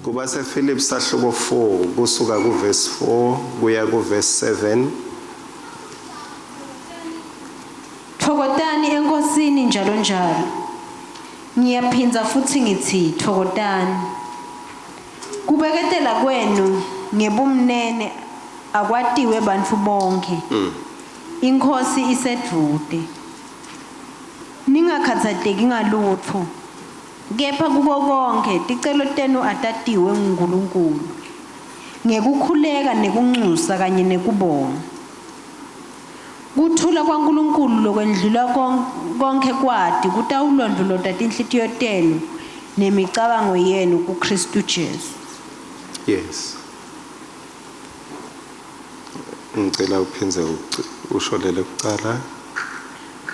KubaseFilipi sahluko 4 kusuka kuverse 4 kuya kuverse 7. Thokozani enkosini njalo njalo. Ngiyaphindza futsi ngitsi thokozani. Kubeketela kwenu ngebumnene akwatiwe bantfu bonkhe. Inkhosi isedvute. Ningakhatsateki ngalutfo. Kepha kuko konkhe ticelo tenu atatiwe nguNkulunkulu. Ngekukhuleka nekunxusa kanye nekubonga. Kuthula kwaNkulunkulu lokwendlula konkhe kwati kutawulondvolota tinhlitiyo tenu nemicabango yenu kuKristu Jesu. Yes. Ngicela uphindze usholele kucala.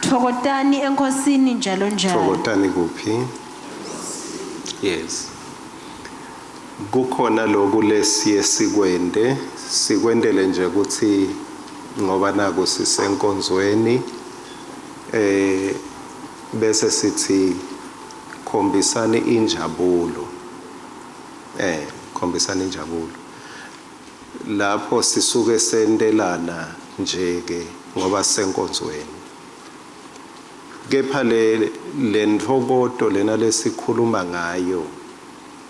Thokozani enkosini njalo njalo. Thokozani kuphi? Yes. Kukhona loku lesiye sikwente, sikwentele nje ukuthi ngoba naku sisenkonzweni bese sithi khombisani injabulo. Khombisani injabulo. Lapho sisuke sentelana nje ke ngoba senkonzweni. Kepha le lentfokoto lena lesikhuluma ngayo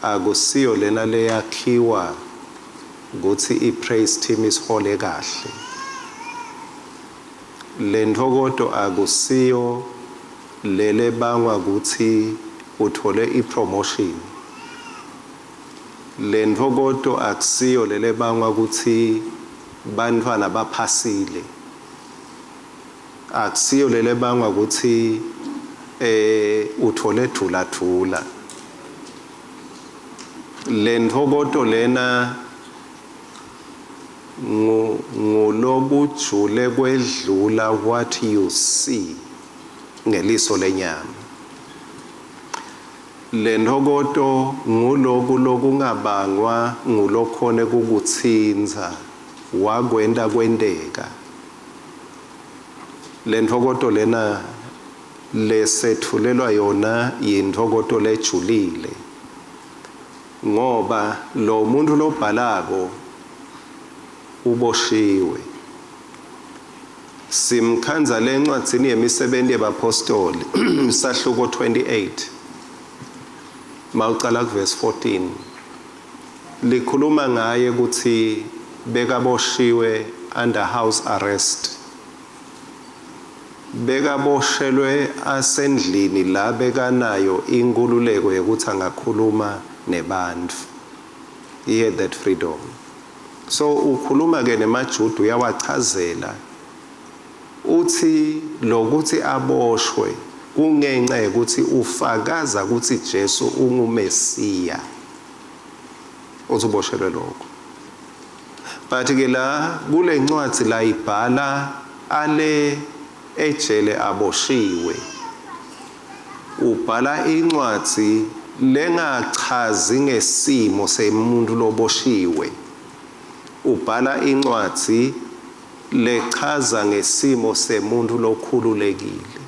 akusiyo lena leyakhiwa kutsi i-praise team isihole kahle. Lentfokoto akusiyo lelebangwa kutsi uthole i-promotion. Lentfokoto akusiyo lelebangwa kutsi bantfwana baphasile. Akusiyo lelebangwa kutsi uthole thula thula. Lentfokoto lena ngulokujule kwedlula what you see ngeliso lenyama. Lentfokoto nguloku lokungabangwa ngulokhone kukutsinza wakwenta kwenteka. Lentfokoto lena lesetfulelwa yona yintfokoto lejulile, ngoba lo muntu lobhalako uboshiwe. Simkhandza lencwadzini yemisebenti yebapostoli sahluko 28 mawucala kuverse 14 likhuluma ngaye kutsi bekaboshiwe under house arrest. Bekaboshelwe asendlini la bekanayo inkululeko yokuthi angakhuluma nebantfu. He had that freedom. So ukhuluma ke nemaJuda uyawachazela uthi lokuthi aboshwe kungenxa yokuthi ufakaza ukuthi Jesu unguMesiya. Uthi uboshelwe lokho. But ke la kule ncwadi la ibhala ale ejele aboshiwe. Ubhala incwadi lengachazi ngesimo semuntu loboshiwe. Ubhala incwadi lechaza ngesimo semuntu lokhululekile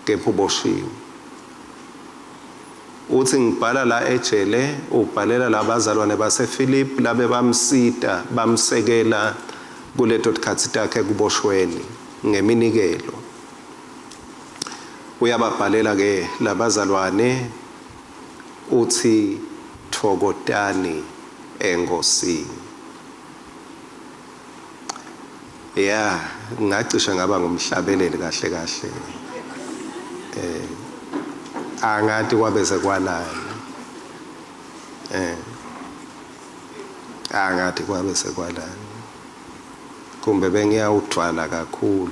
kepha uboshiwe. Uthi ngibhala la ejele, ubhalela labazalwane baseFilipi labe bamsita bamsekela kuleto tikhatsi takhe kuboshweni ngeminikelo. Uyababhalela ke labazalwane uthi thokotani enkosini. Ya, ngacishe ngaba ngumhlabeleli kahle kahle. Angathi kwabe sekwalani. Angathi kwabe sekwalani. Kumbe bengiyawudvwala kakhulu.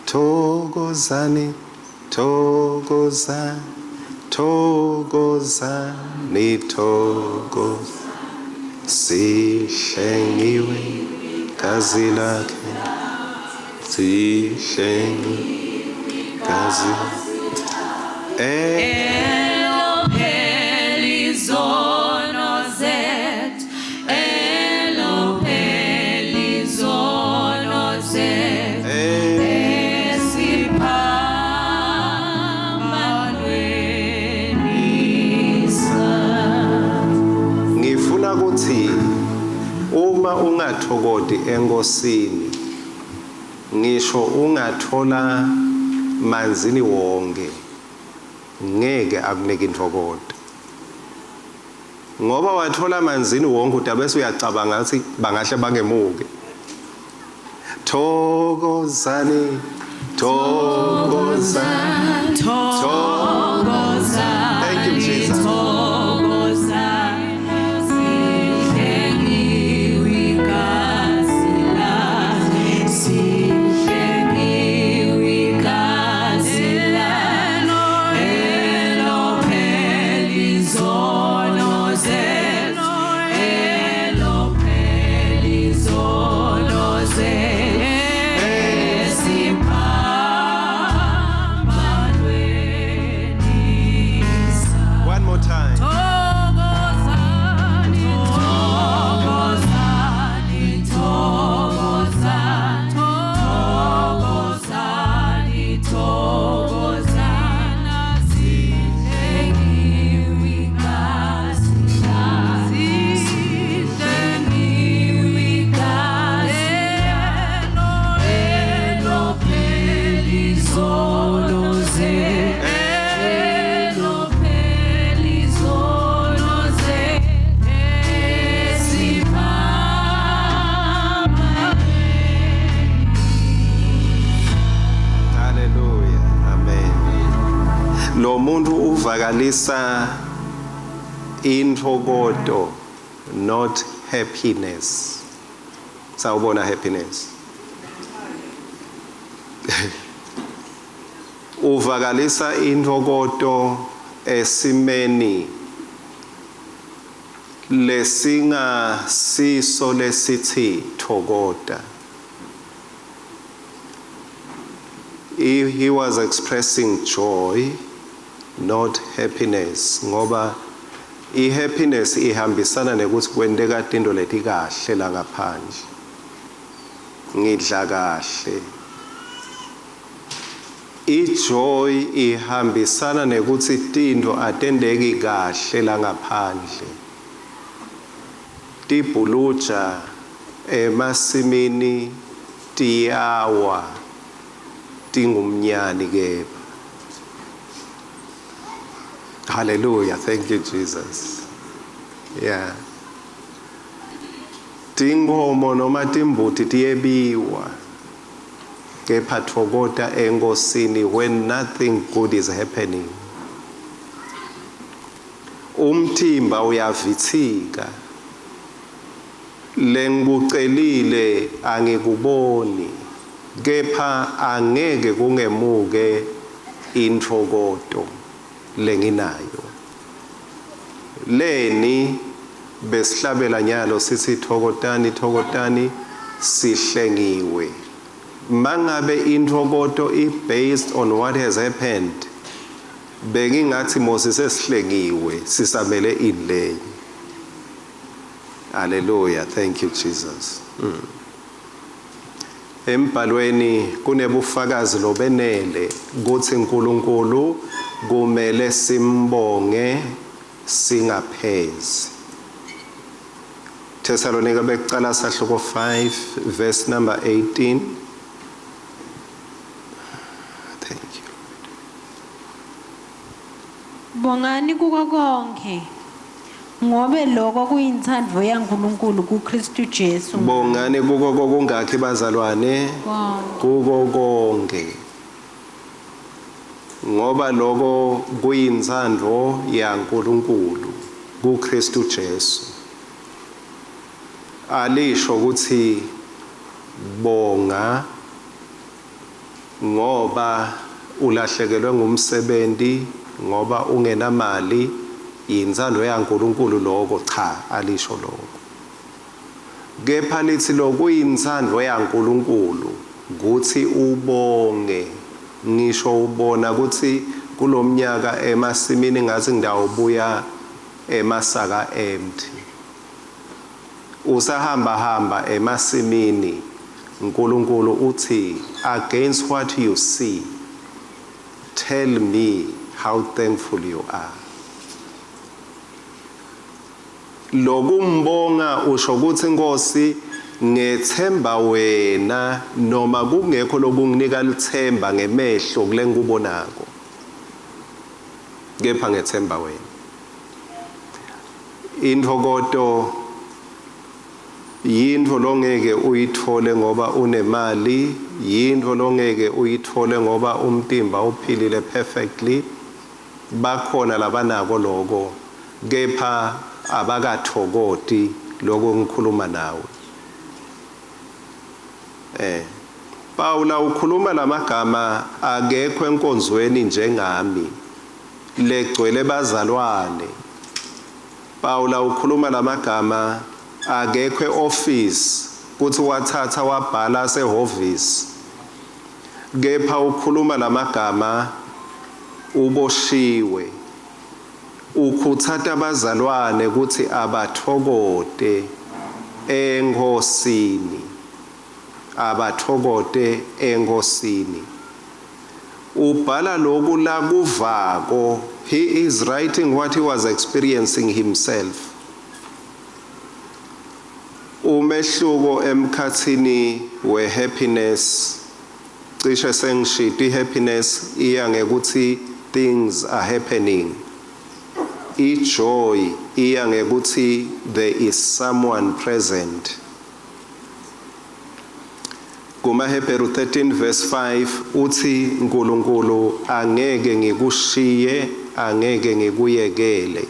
Thokozani, thokoza, thokozani, thokoza. Sihlengiwe gazi lakhe, sihlengiwe gazi. Elophela izono zethu, elophela izono zethu, esiphambanweni. Ungathokoti enkosini ngisho ungathola manzini wonke, ngeke akunike intokoto, ngoba wathola manzini wonke udabese uyacabanga ukuthi bangahle bangemuke. Thokozani, thokozani, Thokozani. Thank you, Jesus. Thokozani, sihlengiwe igazi lakhe, sihlengiwe igazi lakhe, elophela izono zethu, elophela izono zethu, esiphambanweni sakhe. One more time. Thokozani, thokozani, thokozani, thokozani, thokozani, sihlengiwe igazi lakhe, sihlengiwe igazi lakhe, elophela izono zethu, elophela izono zethu, esiphambanweni. Hallelujah. Amen. Lo muntu uvakalisa intokoto, not happiness. Sawubona happiness. Uvakalisa intokoto esimeni lesingasiso lesithi thokota. He was expressing joy, not happiness, ngoba i-happiness ihambisana nekuthi kwenteka tinto letikahle la ngaphandle, ngidla kahle. I-joy ihambisana nekuthi tinto atendeki kahle la ngaphandle, tibhuluja emasimini tiyawa tingumnyani kepha. Hallelujah, thank you, Jesus. Yeah, tinkomo noma timbuti tiyebiwa, kepha thokota enkosini when nothing good is happening. Umthimba uyavithika, lengikucelile angikuboni, kepha angeke kungemuke intfokoto lenginayo. Leni besihlabela nyalo sithi thokotani, thokotani, sihlengiwe. Mangabe intfokoto i based on what has happened, bengingathi Moses sesihlengiwe, sisamele ini lenye? Hallelujah, thank you, Jesus. Embhalweni kunebufakazi lobenele kuthi uNkulunkulu kumele simbonge singaphezi. Thessalonika bekucala sahluko 5 verse number 18. Thank you. Bongani kuko konke, ngobe lokho kuyintsandvo yaNkulunkulu kuKristu Jesu. Bongani kuko kokungakhi, bazalwane? Konke. Kuko konke, ngoba lokho kuyintsandvo yaNkulunkulu kuKristu Jesu. Alisho ukuthi bonga ngoba ulahlekelwe ngumsebenzi, ngoba ungenamali, yintsandvo yaNkulunkulu lokho. Cha, alisho lokho, kepha lithi lokuyintsandvo yaNkulunkulu kuthi ubonge ngisho ubona ukuthi kulomnyaka emasimini ngathi ngidawubuya emasaka empty. Usahamba hamba emasimini, uNkulunkulu uthi, "Against what you see, tell me how thankful you are." Lokumbonga usho ukuthi, Inkosi, Ngethemba wena noma kungekho lokunginika lithemba ngemehlo kulengikubonako, kepha ngethemba wena. Intfokoto yintfo longeke uyithole ngoba unemali, yintfo longeke uyithole ngoba umtimba uphilile perfectly. Bakhona labanako loko, kepha abakathokoti loko ngikhuluma nawe. Pawula ukhuluma lamagama akekho enkonzweni njengami legcwele bazalwane. Pawula ukhuluma lamagama akekho eoffice kuthi wathatha wabhala sehhovisi, kepha ukhuluma lamagama uboshiwe, ukhutsata abazalwane ukuthi abathokote eNkosini, abathokote eNkosini. Ubhala lokhu lakuvako. He is writing what he was experiencing himself. Umehluko emkhathini we-happiness, cishe sengishito, i-happiness iya ngekuthi things are happening, i-joy iya ngekuthi there is someone present. KumaHebheru 13 verse 5 uthi uNkulunkulu angeke ngikushiye, angeke ngikuyekele,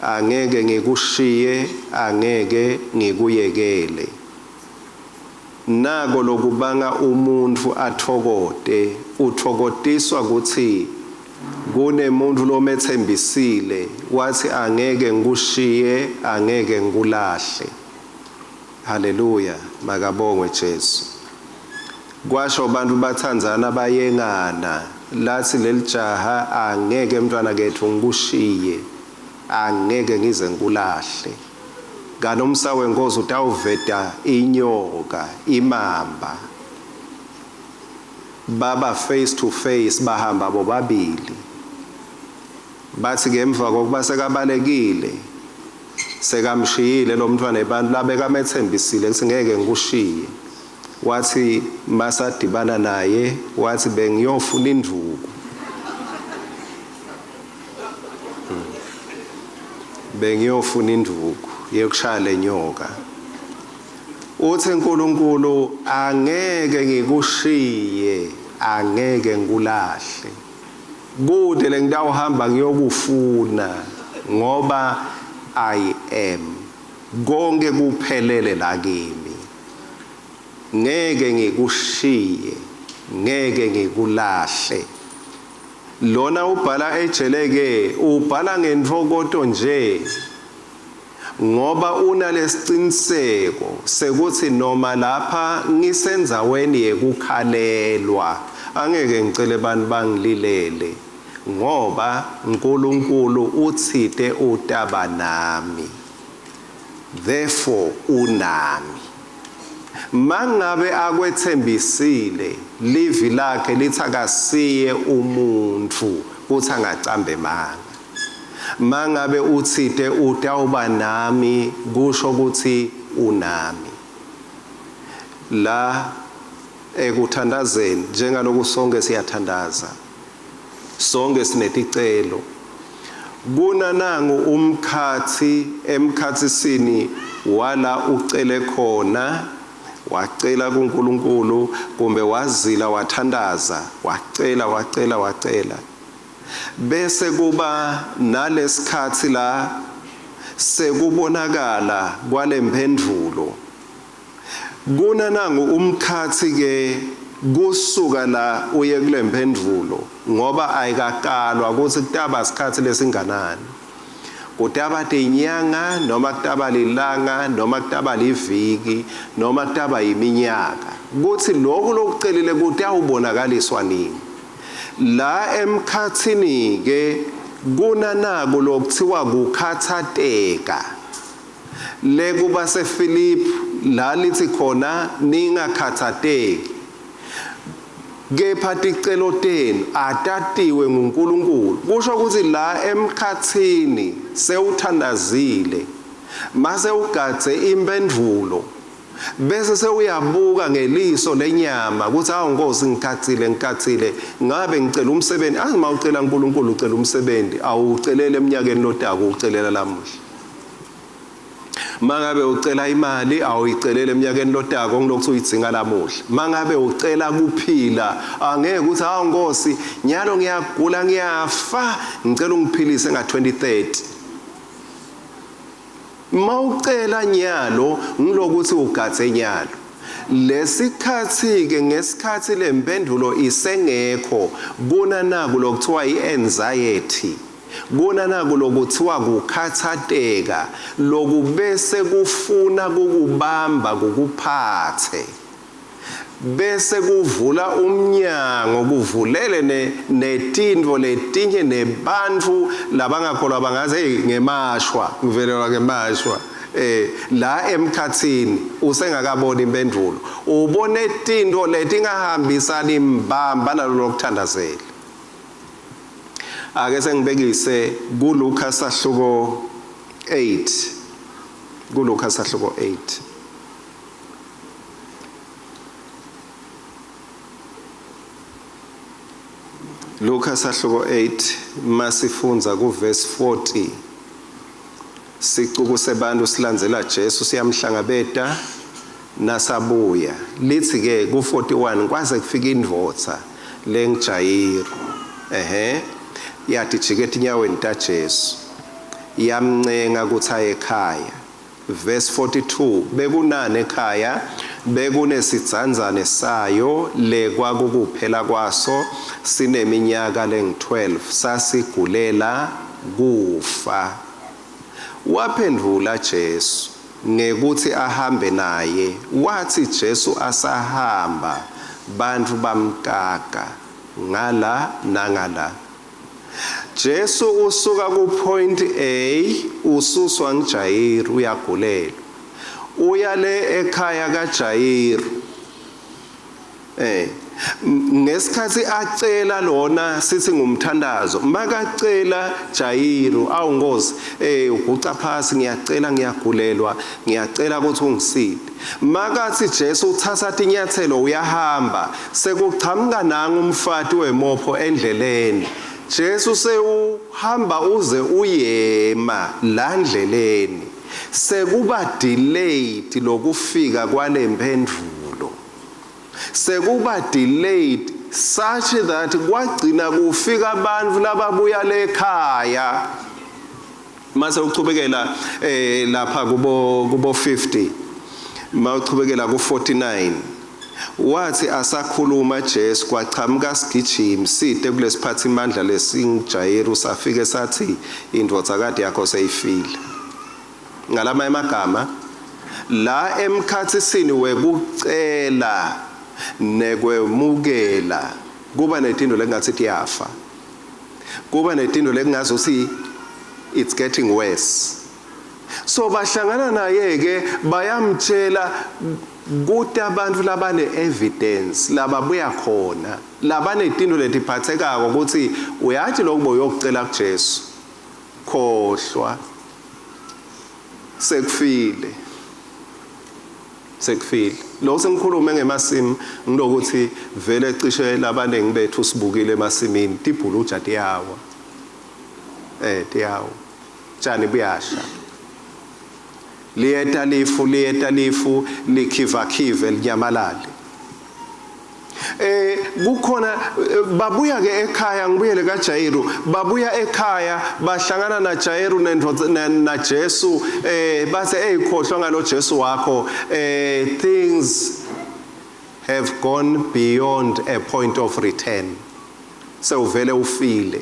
angeke ngikushiye, angeke ngikuyekele. Nako lokubanga umuntu athokote, uthokotiswa ukuthi kunemuntu lomethembisile wathi angeke ngikushiye, angeke ngikulahle. Haleluya, makabongwe Jesu. Kwasho abantu bathandzana bayengana, lathi lelijaha angeke mntwana kethu ngikushiye, angeke ngize ngikulahle. Kanti umsa wenkosi utawuveta inyoka, imamba. Baba face to face, bahamba bobabili. Bathi ke emva kokuba sekabalekile, sekamshiyile lo mntwana ebantu labekamethembisile ukuthi ngeke ngikushiye, wathi masadibana naye wathi bengiyofuna induku, bengiyofuna induku yekushaya lenyoka. Uthi uNkulunkulu angeke ngikushiye, angeke ngikulahle, kude lengitawuhamba ngiyokufuna, ngoba I am konke kuphelele la kimi, ngeke ngikushiye, ngeke ngikulahle. Lona ubhala ejele ke, ubhala ngentfokoto nje ngoba unalesiciniseko sekuthi noma lapha ngisendzaweni yekukhalelwa, angeke ngicele abantu bangililele, ngoba uNkulunkulu utsite utaba nami, therefore unami. Mangabe akwethembisile, livi lakhe lithi akasiye umuntu kuthi angacambe manga. Mangabe utsite utawuba nami, kusho ukuthi unami. La ekuthandazeni, njengaloku sonke siyathandaza, sonke sineticelo, kunanangu umkhathi emkhathisini wala ucele khona, wacela kuNkulunkulu kumbe wazila wathandaza, wacela wacela wacela, bese kuba nalesikhathi la sekubonakala kwalemphendvulo. Kunanangu umkhathi ke kusuka la uye kulemphendvulo, ngoba ayikakalwa ukuthi kutaba sikhathi lesinganani, kutaba tinyanga noma kutaba lilanga noma kutaba liviki noma kutaba iminyaka, kuthi lokhu lokucelile kutawubonakaliswa nini. La emkhathini ke kunanako lokuthiwa kukhathateka, lekuba seFilipi la lithi khona ningakhathateki, kepha ticelo tenu atatiwe nguNkulunkulu. Kusho ukuthi la emkhathini sewuthandazile, mase ugadze impendvulo. Bese sewuyabuka ngeliso lenyama ukuthi awu Nkosi, ngikhathile, ngikhathile, ngabe ngicela umsebenzi. Azi mawucela uNkulunkulu ucela umsebenzi, awucelele eminyakeni lotako, ucelela lamuhla. Mangabe ucela imali, awuyicelele eminyakeni lotako, ngilokhu uyidzinga lamuhla. Mangabe ucela kuphila, angeke ukuthi awu Nkosi, nyalo ngiyagula ngiyafa, ngicela ungiphilise nga-2030. Mawucela nyalo ngilokuthi ugadze nyalo. Lesikhathi ke, ngesikhathi lempendulo isengekho, kuna naku lokuthiwa i-anxiety, kuna naku lokuthiwa kukhathateka, lokubese kufuna kukubamba kukuphathe, bese kuvula umnyango, kuvulele netintfo letinye nebantfu labangakholwa bangaze, hey, ngemashwa ngivelelwa ngemashwa. La emkhathini usengakaboni impendulo, ubone tintfo letingahambisani mbamba nalokuthandazela. Ake sengibekise kuLuka sahluko 8, kuLuka sahluko 8. Luka sahluko 8, masifunza ku verse 40. Sicuku sebantu silandzela Jesu, siyamhlangabeta nasabuya. Lithi ke ku 41, kwaze kufika indvodza lenguJayiru, yathi jike etinyaweni taJesu, yamncenga ukuthi aye ekhaya. Verse 42, bekunani ekhaya? Bekunesidzandzane sayo lekwakukuphela kwaso, sineminyaka lengu-12, sasigulela kufa. Waphendvula Jesu ngekuthi ahambe naye. Wathi Jesu asahamba, bantfu bamkaka ngala nangala. Jesu usuka ku point A, ususwa nguJayiru, uyagulela, uya le ekhaya kaJayiru. Ngesikhathi acela lona, sithi ngumthandazo, makacela Jayiru, awu Nkosi, uguca phasi, ngiyacela, ngiyagulelwa, ngiyacela ukuthi ungiside. Makathi Jesu uthatha tinyathelo uyahamba, sekuchamuka nanga umfati wemopho endleleni. Jesu sewuhamba uze uyema la ndleleni, sekuba delayed lokufika kwalempendulo, sekuba delayed such that kwagcina kufika abantu lababuya lekhaya. Mase uchubekela lapha kubo 50, mawuchubekela ku 49, wathi asakhuluma Jesu, kwachamuka sigijimi side kulesiphathimandla lesinguJayiru, safike sathi, indvodzakati yakho seyifile. Ngalama emagama, la emkhatsisini wekucela nekwemukela kuba netinto lengathi tiyafa, kuba netinto lekungazuthi it's getting worse. So bahlangana naye ke, bayamtshela kuthi abantu labane evidence lababuya khona, labanetinto letiphathekako ukuthi uyathi lokho boyokucela kuJesu, khohlwa, sekufile, sekufile. Lo sengikhulume ngemasimi ngilokuthi vele cishe labaningi bethu sibukile emasimini, tibhuluja tiyawa, tiyawa, tshani buyasha, liyeta lifu, liyeta lifu, likhiva khive linyamalale. Kukhona babuya ke ekhaya, ngibuyele kaJayiru, babuya ekhaya bahlangana na Jayiru nendvodza na Jesu, bathe, hey, khohlwa ngalo Jesu wakho, things have gone beyond a point of return, sewuvele ufile.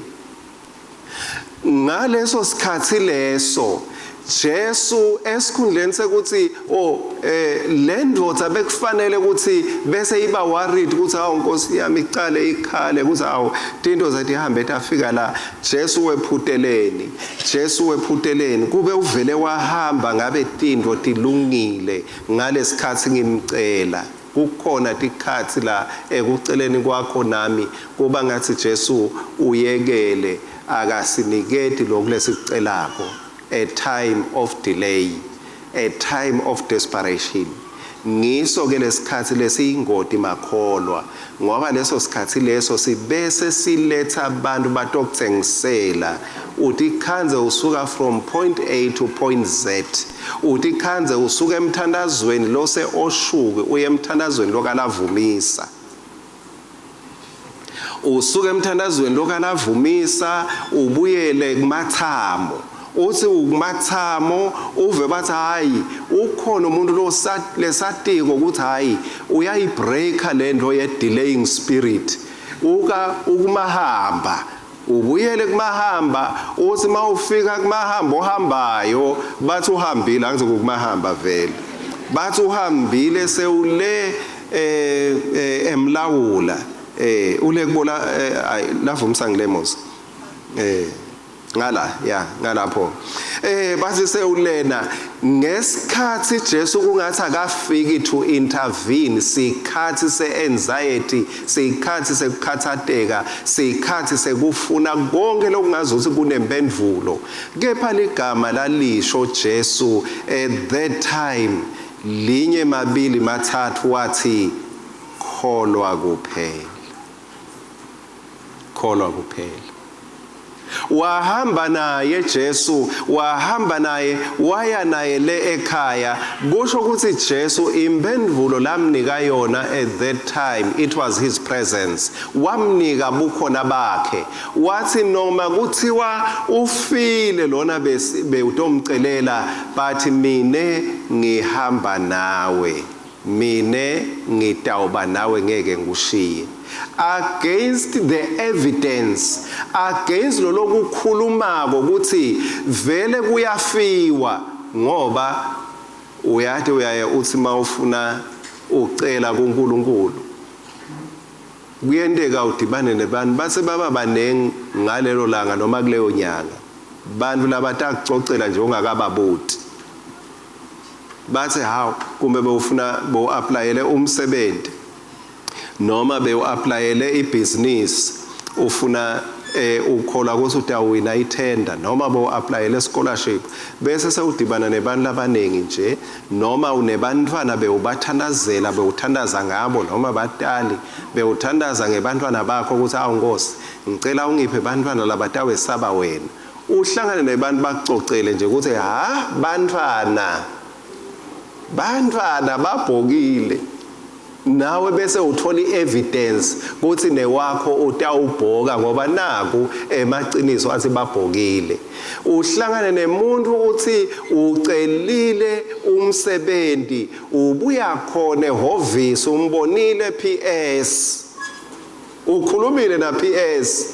Ngaleso sikhathi leso Jesu esikhundleni sekuthi oh le ndvodza bekufanele ukuthi bese iba worried ukuthi awu Nkosi yami, icale ikhale ukuthi awu tinto zathi ihambe tafika la, Jesu wephuteleni, Jesu wephuteleni, kube uvele wahamba ngabe tinto tilungile ngalesikhathi ngimcela. Kukhona tikhathi la ekuceleni kwakho nami kuba ngathi Jesu uyekele, akasiniketi lokhu lesikucelako. A time of delay, a time of desperation. Ngiso ke lesikhathi lesiyingoti makholwa, ngoba leso sikhathi leso sibese siletha abantu batokuthengisela. Utikhandze usuka from point A to point Z, utikhandze usuka emthandazweni lose oshuke uye emthandazweni lokalavumisa, usuka emthandazweni lokalavumisa ubuyele kumathamo. Uthi ukumathamo uve bathi hayi ukhona umuntu lesatiko ukuthi hayi uyayibreaka lento ye delaying spirit, uka ukumahamba ubuyele kumahamba. Uthi mawufika kumahamba ohambayo bathi uhambile, angithi kumahamba vele bathi uhambile sewule emlawula ule kubola lavumisa ngilemos ngala ya ngalapho bathi sewulena. Ngesikhathi Jesu kungathi akafiki to intervene, sikhathi seanxiety, sikhathi sekukhathateka, sikhathi sekufuna konke lokungazuthi kunempendulo. Kepha ligama lalisho Jesu at that time linye mabili mathathu, wathi kholwa kuphela, kholwa kuphela. Wahamba naye Jesu, wahamba naye waya naye le ekhaya. Kusho ukuthi Jesu impendulo lamnika yona at that time, it was his presence. Wamnika bukhona bakhe, wathi noma kuthiwa ufile lona bewutomcelela, but mine ngihamba nawe, mine ngitawuba nawe, ngeke ngikushiye. Against the evidence, against lo lokukhulumako ukuthi vele kuyafiwa, ngoba uyathi uyaye uthi mawufuna ucela kuNkulunkulu kuyenteka udibane nebantu base baba banengi ngalelo langa noma kuleyo nyanga, bantu labatakucocela nje ungakababuti, bathi hawu kumbe bewufuna boapplyele umsebenzi noma bewu-applyele ibhizinisi, ufuna ukholwa ukuthi utawina ithenda, noma bowu-applyele scholarship, bese sewudibana nebantu labaningi nje, noma unebantwana bewubathandazela, bewuthandaza ngabo, noma batali bewuthandaza ngebantwana bakho ukuthi awu Nkosi ngicela ungiphe bantwana labatawesaba wena. Uhlangane nebantu bakucocele nje ukuthi ha bantwana babhokile, nawe bese uthola i-evidence ukuthi newakho utawubhoka ngoba naku emaqiniso athi babhokile. Uhlangane nemuntu uthi ucelile umsebenzi, ubuya khona ehhovisi umbonile PS, ukhulumile na PS,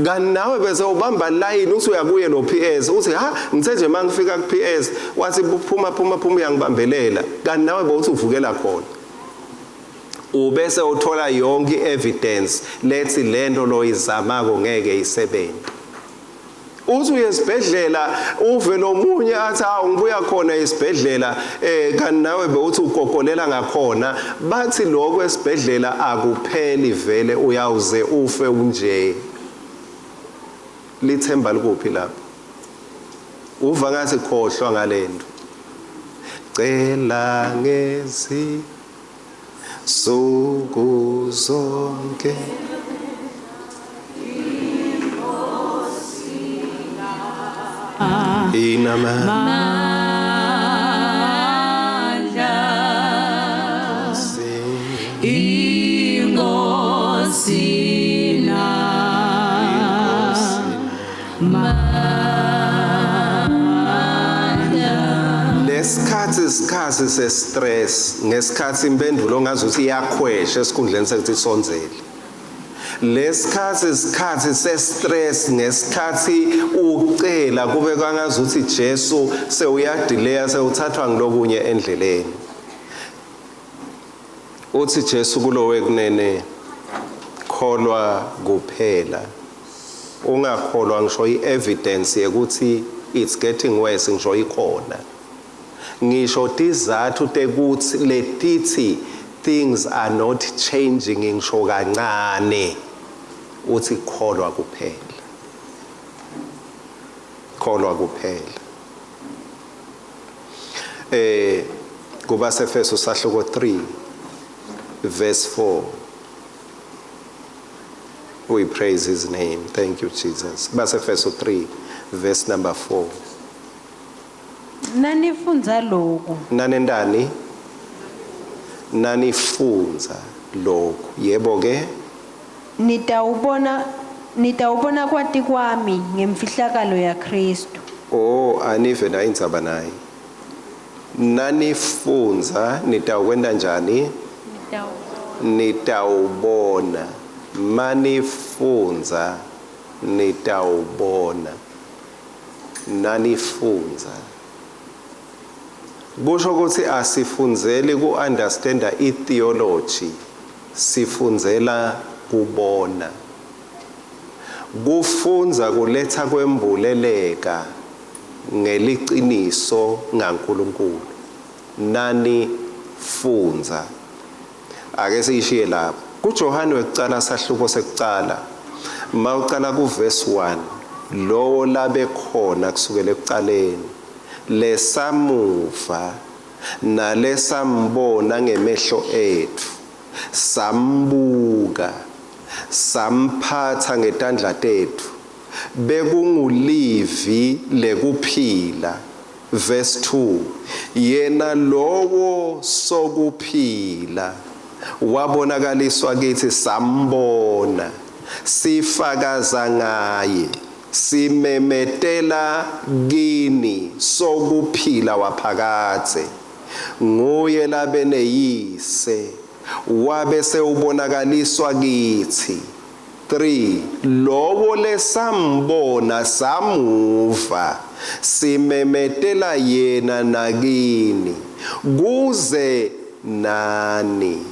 kanti nawe bese ubamba line uthi uyakuye lo PS, uthi ha ngithe nje mangifika ku PS wathi phuma phuma phuma uyangibambelela, kanti nawe bowuthi uvukela khona. Ubese uthola yonke i-evidence lethi lento loyizamako ngeke isebenze. Uthi uyesibhedlela uve lomunye athi hawu ngibuya khona esibhedlela, kanti nawe bewuthi ugogolela ngakhona, bathi lokho esibhedlela akupheli vele uyawuze ufe unje. Lithemba likuphi lapho? Uva ngathi khohlwa ngalento. Cela ngezi suku zonke inama mandla inkosi na mandla. Lesikhathi isikhathi se-stress, ngesikhathi impendulo ongazuthi iyakhwesha esikhundleni sekuthi isondzele. Lesikhathi isikhathi se-stress, ngesikhathi ucela kube kwangazuthi Jesu sewuyadileya, sewuthathwa ngilokunye endleleni. Uthi Jesu kulowe kunene, kholwa kuphela, ungakholwa ngisho i-evidence yekuthi it's getting worse, ngisho ikhona, ngisho tizathu tekuthi letithi things are not changing ngisho kancane, uthi kholwa kuphela, kholwa kuphela. Kubasefeso sahluko 3 verse 4. We praise his name. Thank you, Jesus. Kubasefeso 3 verse number 4. Nanifundza lokhu, Nanendani? Nanifunza lokhu. Yebo ke. Nitawubona kwati kwami ngemfihlakalo yaKristu. Oh, anive na indzaba naye. Nanifunza nitawukwenta njani? Nitawubona. Manifunza nitawubona. Nanifunza. Kusho ukuthi asifundzeli ku-understanda i-theology, sifundzela kubona. Kufunza kuletha kwembuleleka ngeliciniso ngaNkulunkulu. Nani funza. Ake siyishiye lapho. KuJohane wekucala sahluko sekucala, mawucala kuverse 1, lowo labe khona kusukela ekucaleni, lesamuva nalesambona ngemehlo etfu, sambuka, samphatha ngetandla tetfu, bekungulivi lekuphila. Verse 2, yena lowo sokuphila wabonakaliswa kithi, sambona, sifakaza ngaye, simemetela kini sokuphila waphakadze. Nguye labeneyise, wabe sewubonakaliswa kithi. 3, lowo lesambona samuva, simemetela yena nakini, kuze nani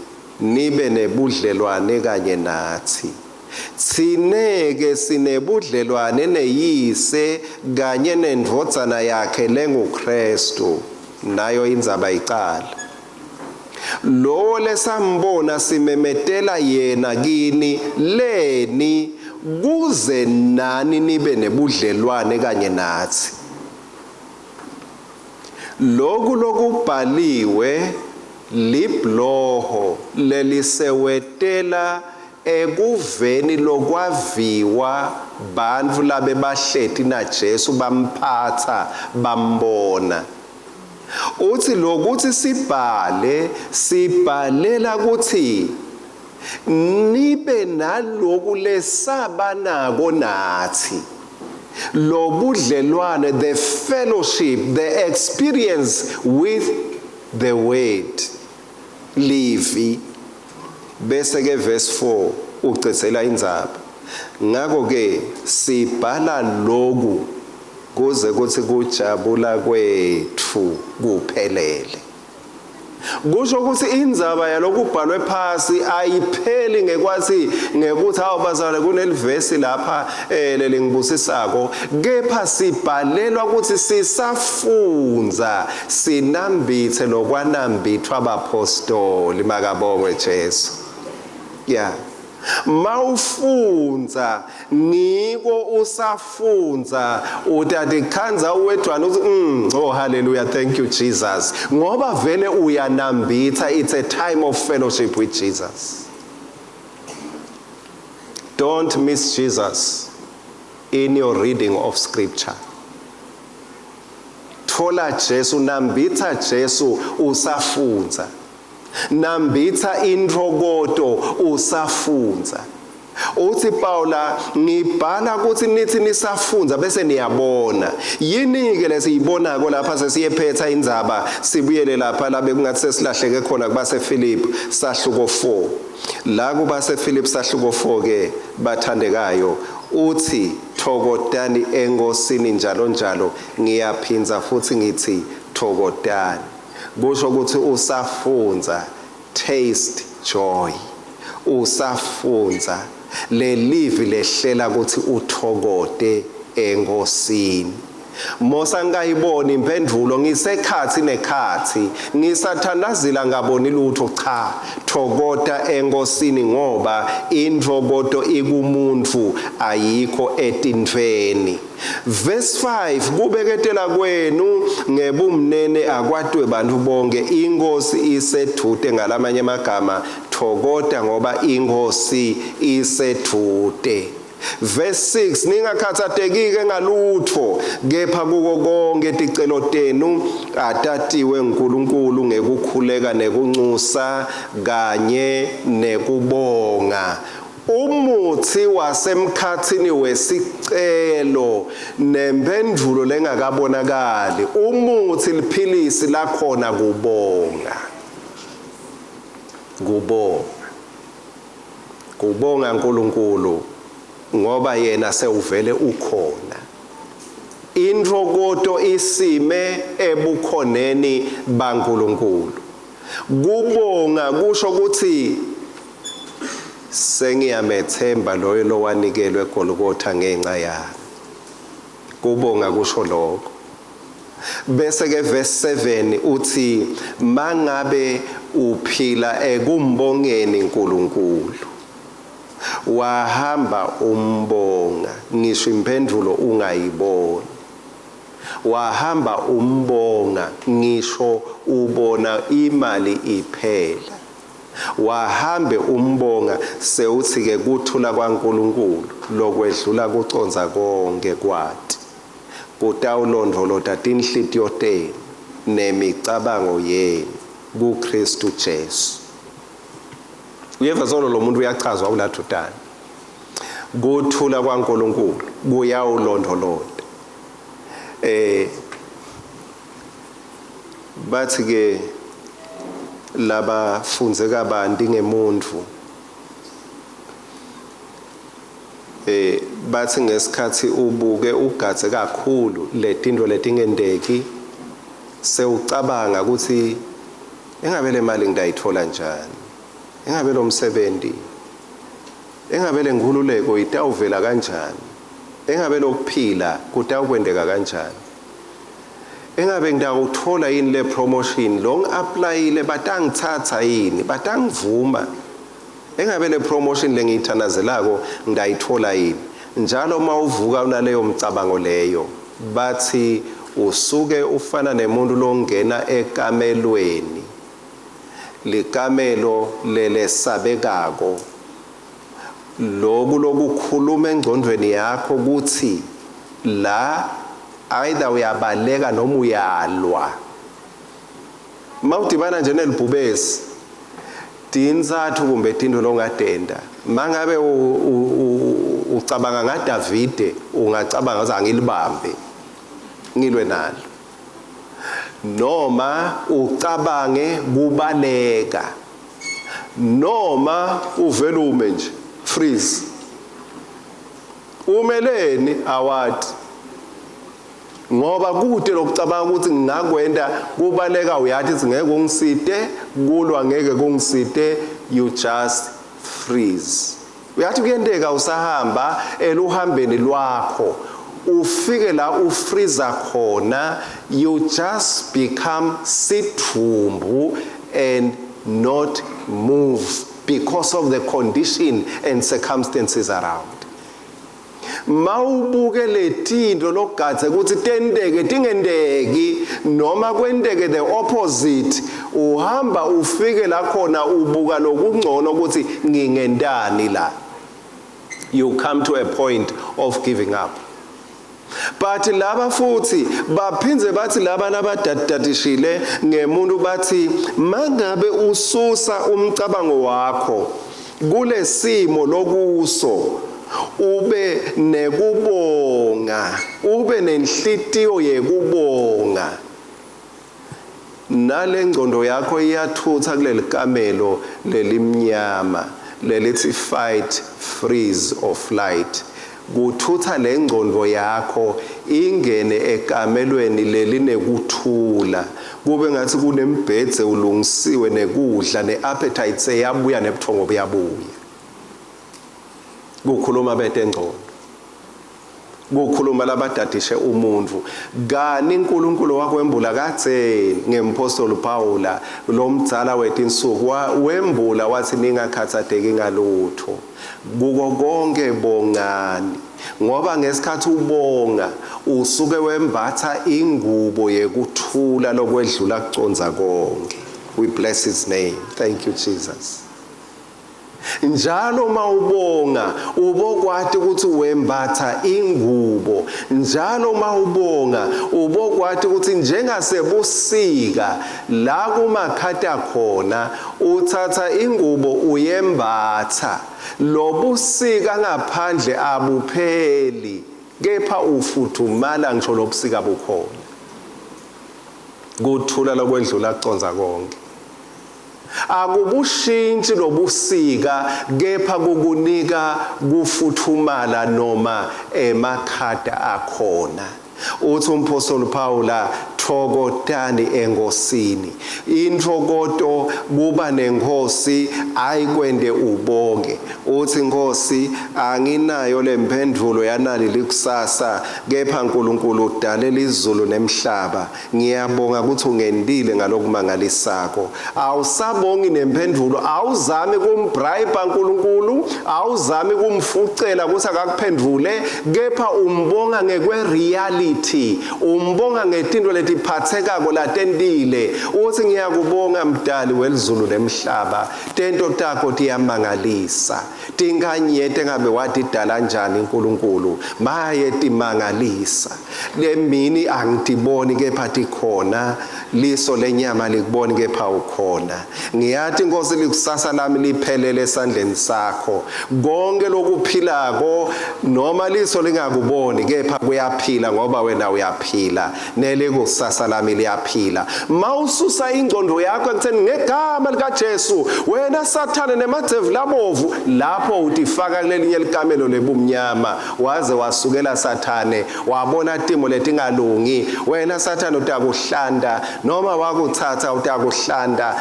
nibe nebudlelwane kanye nathi. Tsineke sinebudlelwane neyise kanye nendvodzana yakhe lenguKristu. Nayo indzaba icala. Lowo lesambona simemetela yena kini leni, kuze nani nibe nebudlelwane kanye nathi. Lokhu lokubhaliwe libloho lelisewetela ekuveni lokwaviwa bantfu labebahleti na Jesu, bamphatha, bambona. Uthi lokuthi sibhale, sibhalela ukuthi nibe naloku lesaba nako nathi, lobudlelwane, the fellowship, the experience with the word, livi. Bese ke verse 4 ucedzela indzaba. Ngakho ke sibhala loku kuze kuthi kujabula kwethu kuphelele. Kusho ukuthi indzaba yalokubhalwe phasi ayipheli ngekwathi ngekuthi hawu bazalwane kunelivesi lapha lelingibusisako, kepha sibhalelwa ukuthi sisafunza sinambithe lokwanambithwa abapostoli. Makabongwe Jesu. Yeah. Mawufunza ngiko usafunza utatikhandza uwedwana uthi oh hallelujah, thank you Jesus, ngoba vele uyanambitha. It's a time of fellowship with Jesus. Don't miss Jesus in your reading of scripture. Thola Jesu, nambitha Jesu usafunza, nambitha intokoto usafunza. Uthi Paula, ngibhala ukuthi nithi nisafunza bese niyabona. Yini ke lesiyibonako lapha? Sesiyephetha indzaba, sibuyele lapha la bekungathi sesilahleke khona kubase Philip sahluko 4. La kubase Philip sahluko 4 ke, bathandekayo, uthi thokotani enkosini njalo njalo. Ngiyaphinza futhi ngithi thokotani. Kusho ukuthi usafunza, taste joy. Usafunza lelivi lehlela ukuthi uthokote enkosini. Mosa ngayibona impendulo ngisekhathi nekhathi ngisathandazila ngaboni lutho. Cha, thokota enkosini, ngoba intfokoto ikumuntu, ayikho etintfweni. Verse 5: kubeketela kwenu ngebumnene akwatwe bantu bonke, inkosi isedvute. Ngalamanye amagama, thokota ngoba inkosi isedvute. Verse 6: ningakhathatekike ngalutho, kepha kuko konke ticelo tenu atatiwe nguNkulunkulu ngekukhuleka nekunxusa kanye nekubonga. Umuthi wasemkhathini wesicelo nempendulo lengakabonakali, umuthi liphilisi lakhona kubonga, kubonga, kubonga uNkulunkulu, ngoba yena sewuvele ukhona. Intfokoto isime ebukhoneni baNkulunkulu. Kubonga kusho ukuthi sengiyamethemba loyo lowanikelwe eGolgotha ngenxa yami. Kubonga kusho lokho. Bese ke verse 7 uthi mangabe uphila ekumbongeni uNkulunkulu, wahamba umbonga ngisho impendulo ungayiboni, wahamba umbonga ngisho ubona imali iphela, wahambe umbonga, sewuthi ke kuthula kwaNkulunkulu lokwedlula kuconza konke kwati kutawulondvolota tinhlitiyo tenu nemicabango yenu kuKristu Jesu. Uyeva solo lo muntu uyachazwa kulathutana, kuthula kwaNkulunkulu kuyawulondvolota. Bathi ke labafundze kabanti ngemuntu, bathi ngesikhathi ubuke ugadze kakhulu letinto letingendeki, sewucabanga ukuthi engabe le mali ngidayithola njani, engabe lo msebenzi, engabe le nkhululeko itawuvela kanjani, engabe lokuphila kutawukwendeka kanjani, engabe ngidakuthola yini le promotion lo ngi-applyile, batangithatha yini, batangivuma, engabe le promotion lengiyithandazelako ngidayithola yini. Njalo uma uvuka unaleyo mcabango leyo, bathi usuke ufana nemuntu longena ekamelweni, likamelo lelesabekako. Loku lokukhuluma engcondweni yakho kuthi la either uyabaleka noma uyalwa. Mawudibana nje nelibhubesi, tintsatfu kumbe tintfo longatenta. Mangabe ucabanga ngaDavide, ungacabanga ukuthi angilibambe ngilwe nalo, noma ucabange kubaleka, noma uvele ume nje, freeze. Umeleni? Awati, ngoba kude lokucabanga ukuthi ngingakwenta. Kubaleka uyathi ukuthi ngeke ungisite, kulwa ngeke kungisite, you just freeze. Uyathi kuyenteka usahamba eluhambeni lwakho, ufike la ufreeza khona, you just become sithumbu and not move because of the condition and circumstances around. Mawubuke letinto lokugadze ukuthi tenteke tingendeki, noma kwenteke the opposite, uhamba ufike la khona ubuka lokungcono ukuthi ngingentani la. You come to a point of giving up. But laba futhi baphindze bathi laba labadadadishile ngemuntu, bathi mangabe ususa umcabango wakho kulesimo lokuso, ube nekubonga, ube nenhlitiyo yekubonga, nale ngcondo yakho iyathutha kuleli kamelo lelimnyama lelithi fight, freeze or flight. Kuthutha le ngcondo yakho ingene ekamelweni lelinekuthula, kube ngathi kunembhedze ulungisiwe nekudla, ne-appetite seyabuya, nebuthongo buyabuya. Kukhuluma betengcondo. Kukhuluma labadadishe umuntfu. Kani uNkulunkulu wakwembula kadzeni ngempostoli Paula lomdzala wetinsuku wembula wathi ningakhathateki ngalutho. Kuko konke bongani. Ngoba ngesikhathi ubonga usuke wembatha ingubo yekuthula lokwedlula kucondza konke. We bless his name. Thank you Jesus. Njalo mawubonga ubokwati ukuthi wembatha ingubo. Njalo mawubonga ubokwati ukuthi njengasebusika la kumakhata khona uthatha ingubo uyembatha. Lobusika ngaphandle abupheli kepha ufuthumala ngisho lobusika bukhona. Kuthula lokwendlula kucondza konke. Akubushintshi lobusika kepha kukunika kufuthumala noma emakhata akhona. Uthi umpostoli Paula thokotani enkosini. Intfokoto kuba nenkosi ayikwende ubonge. Uthi Nkosi anginayo lemphendvulo yanali likusasa kepha uNkulunkulu udale lizulu nemhlaba. Ngiyabonga ukuthi ungendile ngalokumangalisako. Awusabongi nemphendvulo, awuzami kumbribe uNkulunkulu, awuzami kumfucela ukuthi akakuphendvule, kepha umbonga ngekwe reality, umbonga ngetinto letiphathekako latentile. Uthi ngiyakubonga mdali welizulu nemhlaba, tento takho tiyamangalisa. Tinkanyete engabe watidala njani uNkulunkulu, maye timangalisa. Lemini angitiboni kepha tikhona, liso lenyama likuboni kepha ukhona. Ngiyati Nkosi likusasa lami liphelele esandleni sakho. Konke lokuphilako noma liso lingakuboni kepha kuyaphila ngoba wena uyaphila. Nelikusasa lami liyaphila. Mawususa ingqondo yakho ekutheni ngegama likaJesu wena Sathane nemadzevu labovu lapho utifaka kulelinye likamelo lebumnyama waze wasukela Sathane wabona timo letingalungi wena Sathane utakuhlanta noma wakuthatha utakuhlanta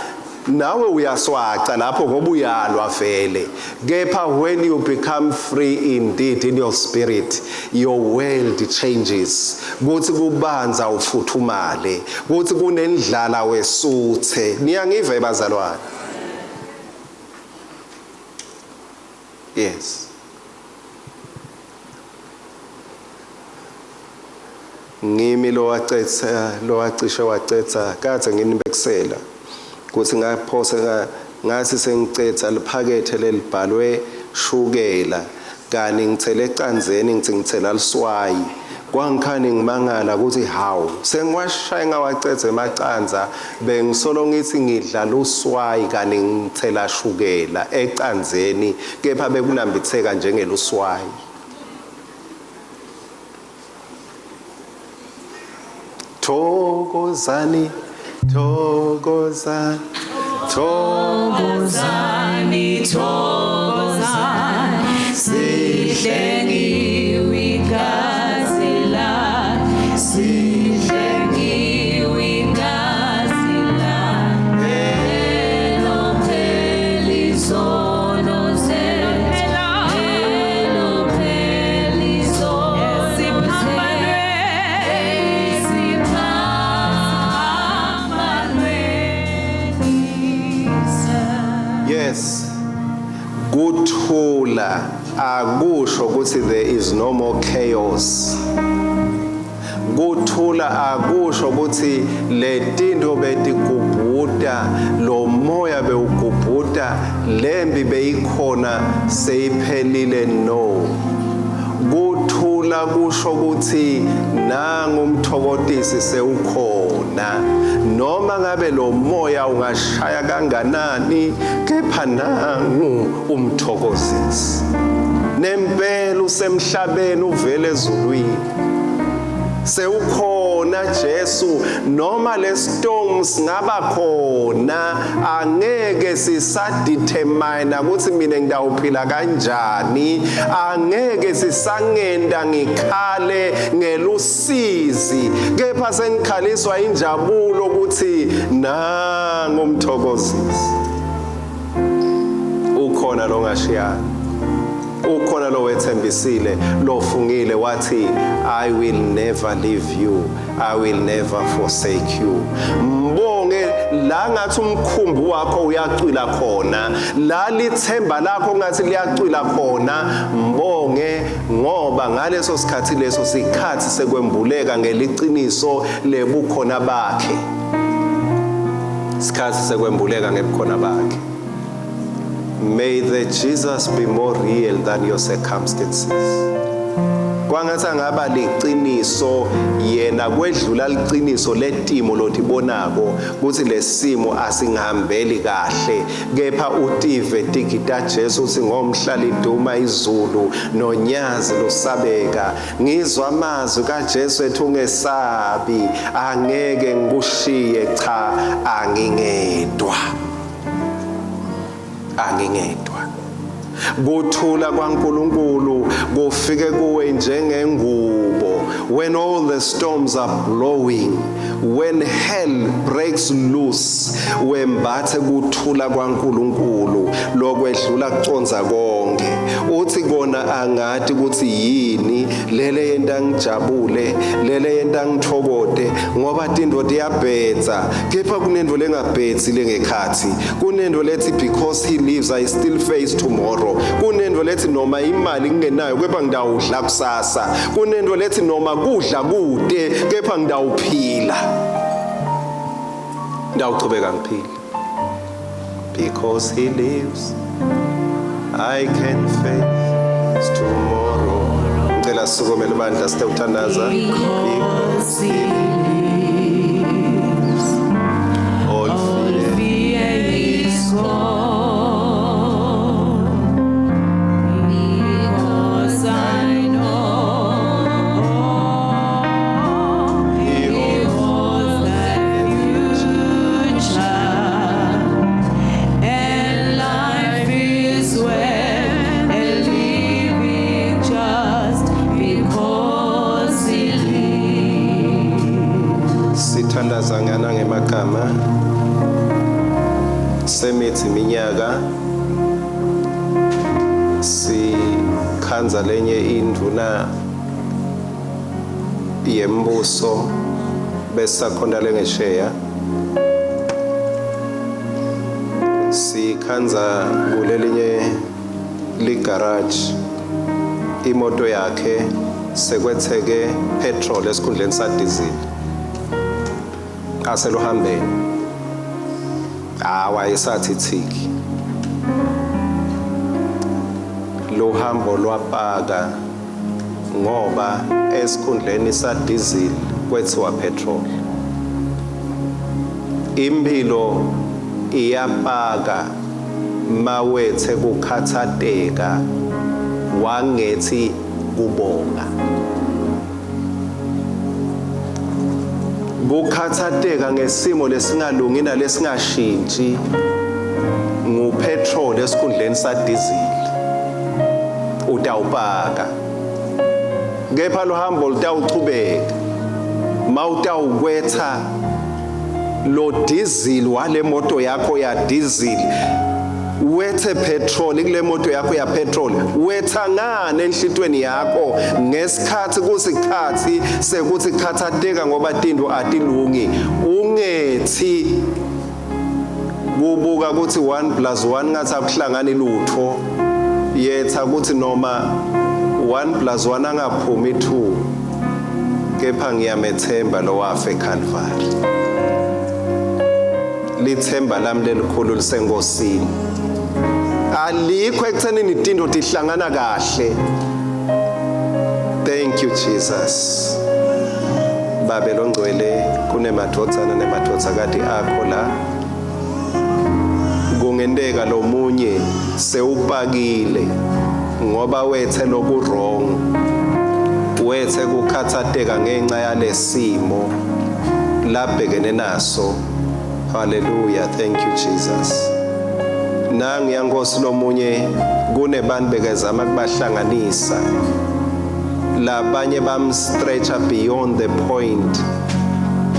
nawe uyaswaca lapho ngoba uyalwa vele kepha when you become free indeed in your spirit your world changes kuthi kubanza ufuthumale kuthi kunendlala wesuthe niyangiva ebazalwane. Yes, ngimi lowacetha lowacishe wacetha kadze nginibekisela kuthi ngaphose ngathi sengicetha liphakethe lelibhalwe shukela kani ngithele ecanzeni ngithi ngithela liswayi kwangikhani ngimangala ukuthi hawu sengiwashaya ngawacetha emacanza bengisolo ngithi ngidla luswayi kani ngithela shukela ecanzeni kepha bekunambitheka njengeluswayi. Thokozani, thokozani, thokozani, thokozani, sihlengiwe igazi lakhe, sihlengiwe igazi lakhe, elophela izono zethu, elophela izono zethu, esiphambanweni. Yes. Kuthula akusho ukuthi there is no more chaos. Kuthula akusho ukuthi letinto betigubhuta lo moya bewugubhuta lembi beyikhona seyiphelile. No, kuthula kusho ukuthi nangu umthokotisi sewukhona noma ngabe lo moya ungashaya kanganani kepha nangu umthokozisi nempela usemhlabeni uvele ezulwini sewukhona Jesu noma le storm singaba khona angeke sisadetermine ukuthi mina ngidawuphila kanjani angeke sisangenda ngikhale ngelusizi kepha sengikhaliswa injabulo ukuthi nangu umthokozisi ukhona longashiyana. Ukhona lo wethembisile, lofungile wathi, "I will never leave you, I will never forsake you." Mbonge la ngathi umkhumbi wakho uyacwila khona, la lithemba lakho ngathi liyacwila khona. Mbonge ngoba ngaleso sikhathi, leso sikhathi sekwembuleka ngeliciniso lebukhona bakhe, sikhathi sekwembuleka ngebukhona bakhe. May the Jesus be more real than your circumstances. Kwangathi angaba liqiniso yena kwedlula liqiniso letimo lotibonako kutsi lesimo asingihambeli kahle, kepha utive tigita Jesu uthi ngomhla liduma izulu nonyazi lusabeka, ngizwa amazwi kaJesu ethi, "Ungesabi, angeke ngikushiye, cha, angingedwa, angingedwa." Kuthula kwaNkuluNkulu kufike kuwe njengengubo when all the storms are blowing, when hell breaks loose, wembathe kuthula kwaNkuluNkulu lokwedlula kuconza konke. Uthi kona angati ukuthi yini lele yenta ngijabule, lele yenta ngithokote, ngoba tintfo tiyabhetsa, kepha kunento lengabhetsi lengekhathi, kunento lethi, "Because he lives, I still face tomorrow." Kunento lethi noma imali ngingenayo, kepha ngidawudla kusasa. Kunento lethi noma kudla kude, kepha ngidawuphila, ngidawuchubeka ngiphila. Because he lives, I can face tomorrow. Ngicela sisukumele bandla sitewuthandaza. Because he lives, all all fear fear is gone. Because I know He holds the future, and life is worth a living just because He lives. Sithandaza ngana ngemagama semithi iminyaka sikhanza lenye induna yembuso besakhonta lengesheya, sikhanza kulelinye ligarage imoto yakhe sekwetheke petrol esikhundleni sa diesel aseluhambeni. Hawa esathi thiki luhambo lwapaka ngoba esikhundleni sa diesel kwethiwa petrol. Impilo iyapaka mawethe kukhathateka wangethi kubonga. Kukhathateka ngesimo lesingalungi nalesingashintshi ngupetrol esikhundleni sa diesel, utawupaka, kepha luhambo lutawuchubeka mawutawukwetha lo diesel wale moto yakho ya diesel, wethe petrol kule moto yakho ya petrol. Wetha ngane enhlitweni yakho ngesikhathi kusikhathi sekuthi khathateka ngoba tinto atilungi, ungethi kubuka ukuthi 1 plus 1 ngathi akuhlangani lutho. Yetha ukuthi noma 1 plus 1 angaphumi 2, kepha ngiyamethemba lo wafe eCalvary. Lithemba lami lelikhulu lisenkosini, alikho ekuthenini itinto tihlangana kahle. Thank you, Jesus. Babe longcwele, kunemadvodzana nemadvodzakati akho la. Kungenteka lomunye sewupakile ngoba wethe loku wrong, wethe kukhathateka ngenxa yalesimo labhekene naso. Hallelujah, thank you, Jesus. Nangiya Nkosi, lomunye kunebantu bekezama kubahlanganisa, labanye bamstretcha beyond the point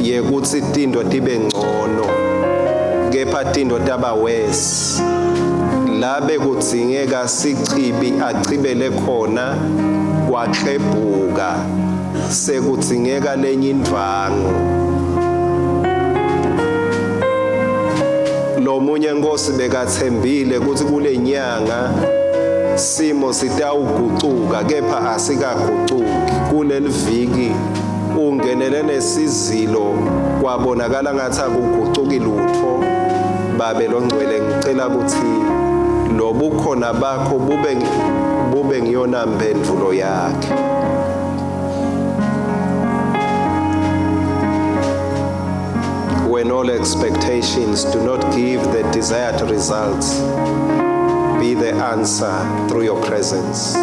yekuthi tinto tibe ngcono, kepha tinto taba worse. La bekudzingeka sichibi achibele khona kwaklebhuka, sekudzingeka lenye indvwangu. Lomunye Nkosi bekathembile kutsi kulenyanga simo sitawugucuka, kepha asikagucuki. Kuleliviki ungenele nesizilo, kwabonakala ngathi akugucuki lutho. Babe longcwele, ngicela ukuthi lobukhona bakho bube ngiyona mpendvulo yakhe. When all expectations do not give the desired results, be the answer through your presence.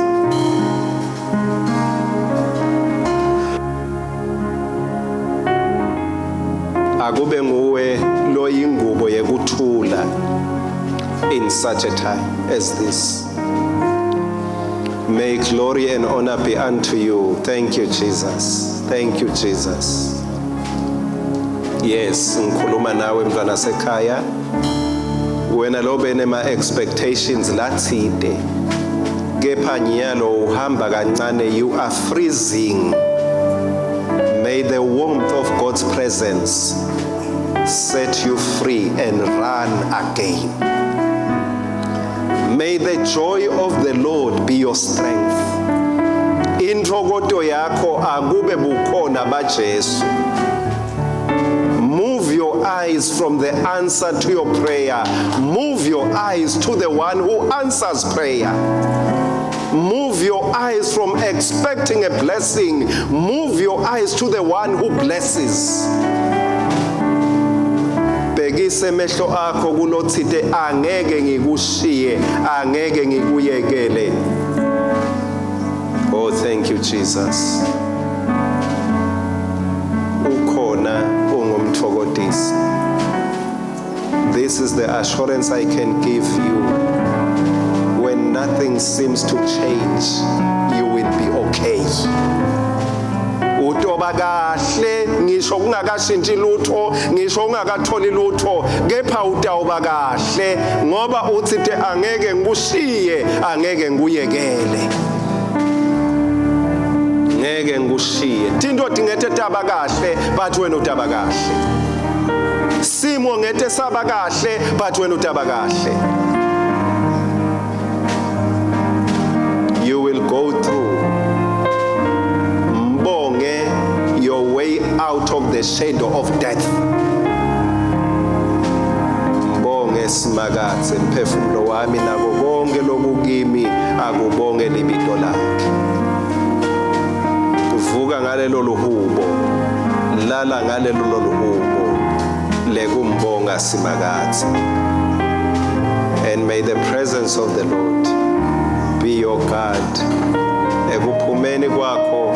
Akube nguwe loyingubo yekuthula in such a time as this. May glory and honor be unto you. Thank you, Jesus. Thank you, Jesus. Yes, ngikhuluma nawe mntwana sekhaya. Wena lo benema expectations lathide. Kepha nyalo uhamba kancane, you are freezing. May the warmth of God's presence set you free and run again. May the joy of the Lord be your strength. Intfokoto yakho akube bukhona baJesu. Move your eyes from the answer to your prayer. Move your eyes to the one who answers prayer. Move your eyes from expecting a blessing. Move your eyes to the one who blesses. Bhekise emehlo akho kulothite angeke ngikushiye, angeke ngikuyekele. Oh, thank you, Jesus. Ukhona ungumthokodisi. This is the assurance I can give you. When nothing seems to change, you will be okay. Utoba kahle ngisho kungakashintshi lutho, ngisho ungakatholi lutho, kepha utawuba kahle ngoba uthi te angeke ngikushiye, angeke ngikuyekele. Ngeke ngikushiye. Tinto tingete taba kahle, but wena utaba kahle. Simo ngete saba kahle, but wena utaba kahle. You will go through. Mbonge your way out of the shadow of death. Mbonge Simakadze mphefumulo wami, nako konke lokukimi akubonge libito lakhe. Vuka ngalelo luhubo, lala ngalelo luhubo lekumbonga Simakadze. And may the presence of the Lord be your guard ekuphumeni kwakho,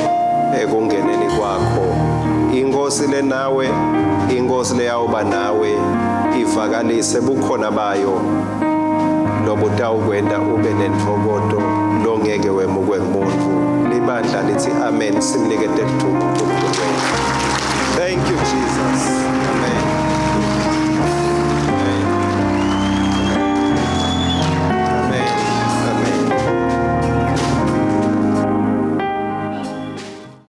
ekungeneni kwakho. Inkosi lenawe, inkosi leyawuba nawe, ivakalise bukhona bayo lobutawukwenta ube nentfokoto longeke wemukwe ngumuntu. Libandla lithi amen. Simnikete